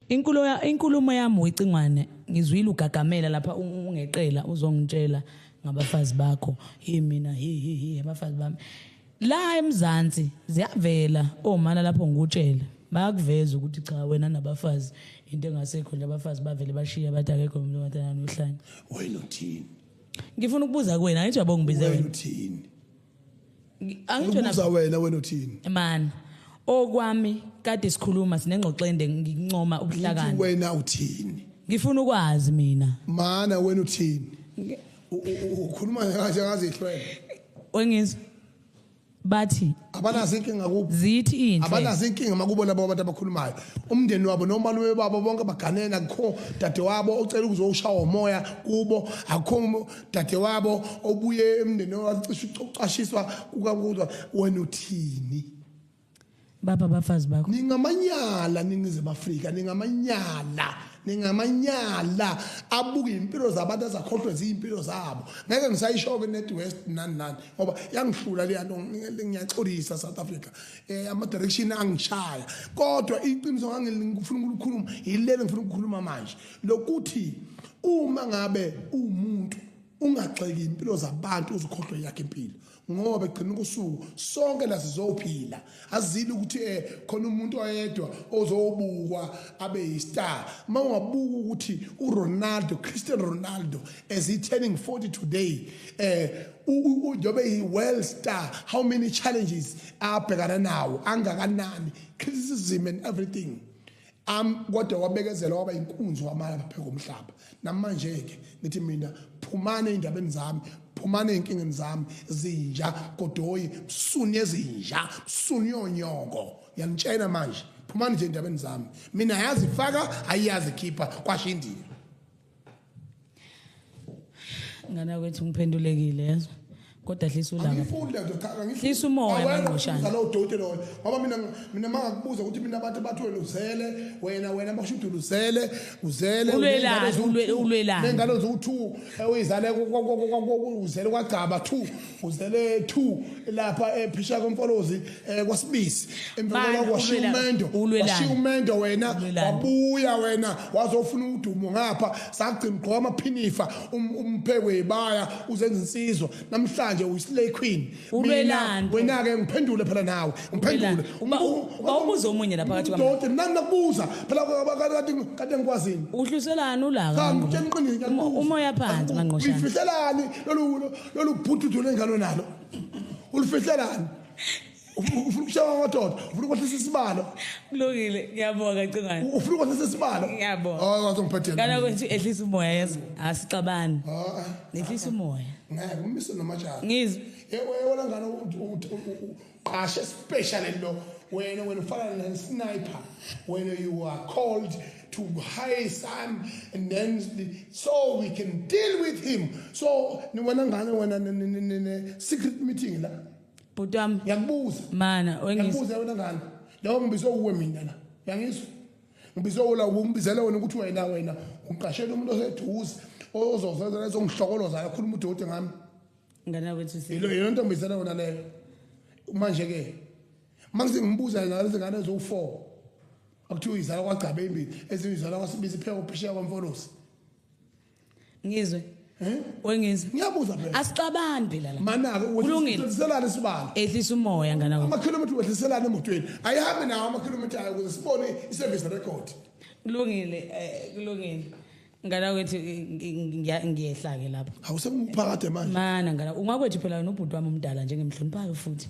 Inkulumo yami wecingwane, ngizwile ugagamela lapha, ungeqela uzongitshela ngabafazi bakho. Hi mina, hi hi hi, abafazi bami la eMzansi ziyavela omana lapho, ngikutshela bayakuveza ukuthi cha, wena nabafazi into engasekho nje. Abafazi bavele bashiya, bathi akekho umuntu ongathandana nohlanya. Wena uthini? Ngifuna ukubuza kuwena, angithi yabo ngibize wena. Wena. Uthini? Angitsho na. Ubuza wena, wena uthini? Man, okwami kade sikhuluma, sinengxoxo ende, ngikuncoma Ngithi ubuhlakani. Wena uthini? Ngifuna ukwazi mina. Mana, wena uthini? Ukhuluma kanje ngazihlwele. Wengizwa bathi Abanazo inkinga kubo. Zithi inhle. Abanazo inkinga makubo labo abantu abakhulumayo. Umndeni wabo nomalume babo bonke baganena, akukho dadewabo ocela ukuzowushawa umoya kubo, akukho dadewabo obuye emndeni wacisha ucashiswa kukakuzwa. Wena uthini? Bapha abafazi bakho. Ningamanyala, Ningizimu Afrika, ningamanyala, ningamanyala abuka impilo zabantu azakhohlwe ziyimpilo zabo. Ngeke ngisayisho-ke net west nani nani ngoba yangihlula leya nto. Ngiyaxolisa, South Africa, ama-direction angishaya, kodwa iqiniso ngangifuna ukulikhuluma yilelo ngifuna ukukhuluma manje, lokuthi uma ngabe uwumuntu ungagxeki impilo zabantu, uzikhohlwe yakhe impilo, ngoba egcina kusuku sonke la sizophila. Azile ukuthi khona umuntu oyedwa ozobukwa abe yi-star. Uma ungabuka ukuthi uRonaldo, Cristiano Ronaldo, as he turning 40 today, njengoba yi-world star, how many challenges abhekana nawo, angakanani criticism and everything, kodwa wabekezela, waba inkunzi wamala pheka komhlaba. Namanje-ke ngithi mina, phumani ey'ndabeni zami, phumani ey'nkingeni zami, zinja godoyi, msuni ezinja, msuni yonyoko. Ngiyanitshela manje, phumani nje ey'ndabeni zami. Mina yazi faka, ayiyazi khipha kwashindiya. Ngana kwethu, ngiphendulekile yezwa, kodwa hlisa ulaka. Angifuni lento, cha, angifuni. Hlisa umoya, Awena Mangqoshana. ukubuza lowo doti loyo, ngoba mina mangakubuza ukuthi mina abantu bathi wena uzele, wena basho ukuthi uzele, uzele. Ulwelani? Ulwelani? Nengane ziwu-2 uyizale, uzele kwagcaba 2, uzele 2 lapha ephisha komfolozi, kwaSibisi, emva Mani, kwalokho washiya umendo. Ulwelani? Washiya umendo wena. Ulwelani? Wabuya wena wazofuna udumo ngapha, sagcina ugqoka amaphinifa, umphekwe yibaya, uzenza insizwa. Namhlanje uyi-slay queen. Ulwelani? Wena-ke ngiphendule phela nawe, ngiphendule. Bawubuza omunye la phakathi kwami. Doti, nami nakubuza phela, kade ngikwazini. Uhluselani ulaka? Cha, ngitshela iqiniso, ngiyakubuza. Umoya phansi, Mangqoshana. Uyifihlelani lolu bhuthuthu lengane nalo? Ulifihlelani? Ufuna ukushaya amadoda, ufuna ukwehlisa isibalo. Kulungile, ngiyabonga, Cingwane. Ufuna ukwehlisa isibalo. Ngiyabonga. Hayi, ngazongiphathela. Kana kwethu, ehlisa umoya yezwa, asixabani. Ah. Nehlisa umoya. Ngeke umise nomatshana. Ngizwe. Wena ngane uqashe special lo. Wena ufana ne sniper. Wena, you are called to hire some and then so we can deal with him. So ni wena ngane, wena ne secret meeting la. Bhuti wami. Ngiyakubuza. Mana wengizwe. Ngiyakubuza wena ngane. Lawo ngibizwe uwe mina la. Uyangizwa? Ngibizwe ula, ungibizele wena ukuthi wena ungiqashela umuntu oseduze ozozenza ezongihlokoloza, akhuluma udoti ngami. Ngana kwethu si. Yilo nto ngibizele wona leyo. Manje ke manje ngibuza ngalezi ngane eziwu4 akuthiwa izala kwagcaba embili, ezinye izala kwaSibisi, ipheko phesheya kwamfolosi. Ngizwe. Eh? Wengizwe. Ngiyabuza phela. Asixabani phela la. Mana-ke Kulungile. wehliselana isibalo. Ehlisa umoya, ngana kwethu. Amakhilomitha wehliselana emotweni. Ayihambe nawo amakhilomitha ayo ukuze sibone i-service record. Kulungile, kulungile. Ngana kwethu, ngiyehla ke lapha. Awusemphakade manje. Mana ngana ungakwethu phela wena, ubhuti wami omdala njengemhloniphayo futhi.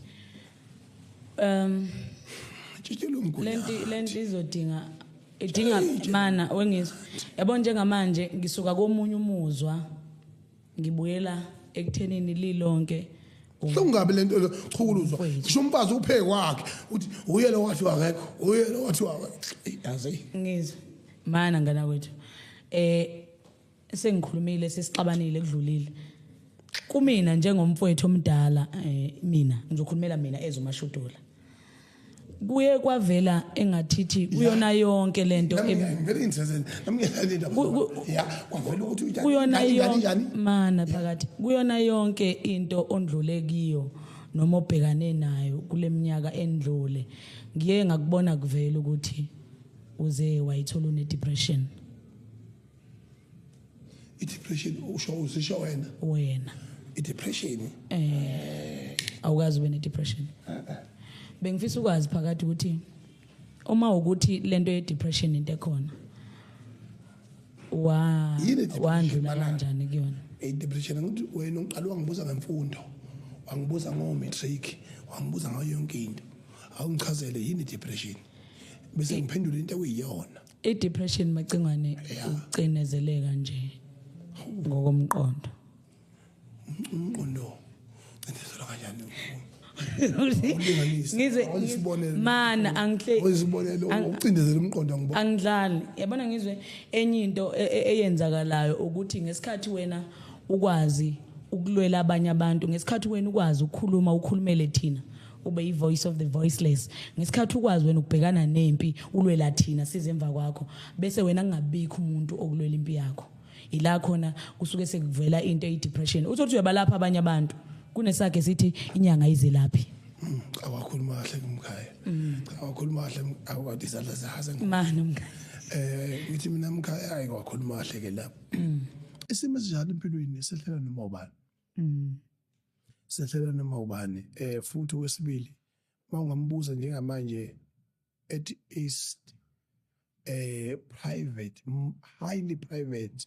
Tshitshela umgula. Lenti izodinga, idinga mana wengizwe. Yabo, njengamanje ngisuka komunye umuzwa, ngibuyela ekuthenini lilonke Ungabe lento lo chukuluzwa. Mfowethu. Ngisho umfazi uphe kwakhe uthi uye lo wathi akekho, uye lo wathi akekho. Yazi. Ngizwe. Mana ngana kwethu. Sengikhulumile, sesixabanile, kudlulile. Kumina njengomfowethu omdala, mina ngizokhulumela mina ezomashudula. Kuye kwavela engathithi kuyona yonke lento Nami ngivele interested. Nami ngiyathanda indaba. Ya, kwavela ukuthi unjani. Kuyona Njani, njani, yonke njani? Mana phakathi kuyona yonke into ondlule kiyo noma obhekane nayo kuleminyaka endlule, ngiye ngakubona kuvela ukuthi Uze wayithola une depression? I-depression usho, uzisho wena? Wena. I-depression? Awukazi ube ne-depression? Bengifisa ukwazi phakathi ukuthi uma ukuthi lento ye-depression into ekhona wa Yini i-depression, wandlula bana? kanjani kuyona? I-depression, ngithi wena uqala wangibuza ngemfundo, wangibuza ngo-matric, wangibuza ngayo yonke into. Awungichazele yini i-depression, bese ngiphendule into ekuyiyona. I-depression, Macingwane, ucinezeleka nje ngokomqondo. Umqondo cindezelwa kanjani? Awulinganise. Ngize Awuyisibonelo. Mana angihle. Oyisibonelo ucindezela umqondo, ngibona. Angidlali, yabona. Ngizwe enye into eyenzakalayo ukuthi ngesikhathi wena ukwazi ukulwela abanye abantu, ngesikhathi wena ukwazi ukukhuluma, ukhulumele thina, ube i-voice of the voiceless, ngesikhathi ukwazi wena ukubhekana nempi, ulwela thina size emva kwakho, bese wena kungabikho umuntu okulwela impi yakho, ila khona kusuke sekuvela into eyi-depression. Uthi uyabalapha abanye abantu, kunesakhe sithi inyanga izelaphi. Awakhuluma kahle kumkhaya, awakhuluma kahle, awukade izandla zahaze. Mana mkhaya. Ngithi mina mkhaya, hayi, wakhuluma kahle ke lapho. Isimo esinjalo empilweni sehlela noma ubani, sehlela noma ubani. Futhi okwesibili, mawungambuza njengamanje at east private, highly private.